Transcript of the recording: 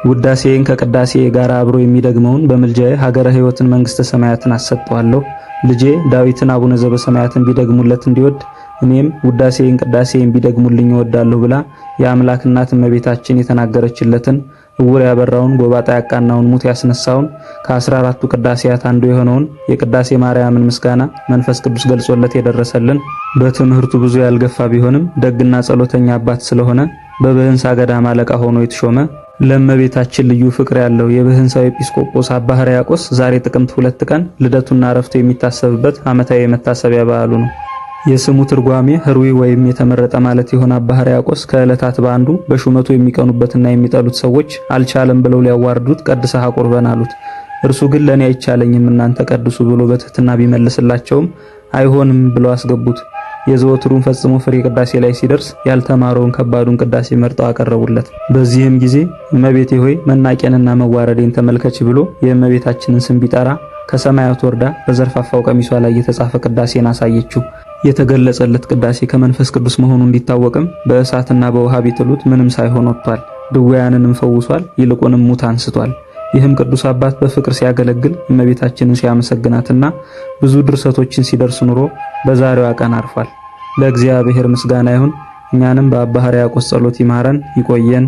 ውዳሴን ከቅዳሴ ጋር አብሮ የሚደግመውን በምልጃዬ ሀገረ ሕይወትን መንግስተ ሰማያትን አሰጠዋለሁ። ልጄ ዳዊትን አቡነ ዘበሰማያትን ቢደግሙለት እንዲወድ እኔም ውዳሴን ቅዳሴን ቢደግሙልኝ እወዳለሁ ብላ የአምላክ እናት እመቤታችን የተናገረችለትን እውር ያበራውን ጎባጣ ያቃናውን ሙት ያስነሳውን ከ14ቱ ቅዳሴያት አንዱ የሆነውን የቅዳሴ ማርያምን ምስጋና መንፈስ ቅዱስ ገልጾለት የደረሰልን በትምህርቱ ብዙ ያልገፋ ቢሆንም ደግና ጸሎተኛ አባት ስለሆነ በብህንሳ ገዳም አለቃ ሆኖ የተሾመ ለእመቤታችን ልዩ ፍቅር ያለው የብህንሳው ኤጲስቆጶስ አባ ሕርያቆስ ዛሬ ጥቅምት 2 ቀን ልደቱና ዕረፍቱ የሚታሰብበት ዓመታዊ የመታሰቢያ በዓሉ ነው። የስሙ ትርጓሜ ህሩይ ወይም የተመረጠ ማለት የሆነ አባ ሕርያቆስ ከዕለታት በአንዱ በሹመቱ የሚቀኑበትና የሚጠሉት ሰዎች አልቻለም ብለው ሊያዋርዱት ቀድሰህ አቁርበን አሉት። እርሱ ግን ለኔ አይቻለኝም እናንተ ቀድሱ ብሎ በትህትና ቢመልስላቸውም አይሆንም ብለው አስገቡት። የዘወትሩን ፈጽሞ ፍሬ ቅዳሴ ላይ ሲደርስ ያልተማረውን ከባዱን ቅዳሴ መርጠው አቀረቡለት። በዚህም ጊዜ እመቤቴ ሆይ መናቄንና መዋረዴን ተመልከች ብሎ የእመቤታችንን ስም ቢጠራ ከሰማያት ወርዳ በዘርፋፋው ቀሚሷ ላይ የተጻፈ ቅዳሴን አሳየችው። የተገለጸለት ቅዳሴ ከመንፈስ ቅዱስ መሆኑ እንዲታወቅም በእሳትና በውሃ ቢጥሉት ምንም ሳይሆን ወጥቷል። ድውያንንም ፈውሷል፣ ይልቁንም ሙት አንስቷል። ይህም ቅዱስ አባት በፍቅር ሲያገለግል እመቤታችንን ሲያመሰግናትና ብዙ ድርሰቶችን ሲደርስ ኑሮ በዛሬዋ ቀን አርፏል። ለእግዚአብሔር ምስጋና ይሁን። እኛንም በአባ ሕርያቆስ ጸሎት ይማረን ይቆየን።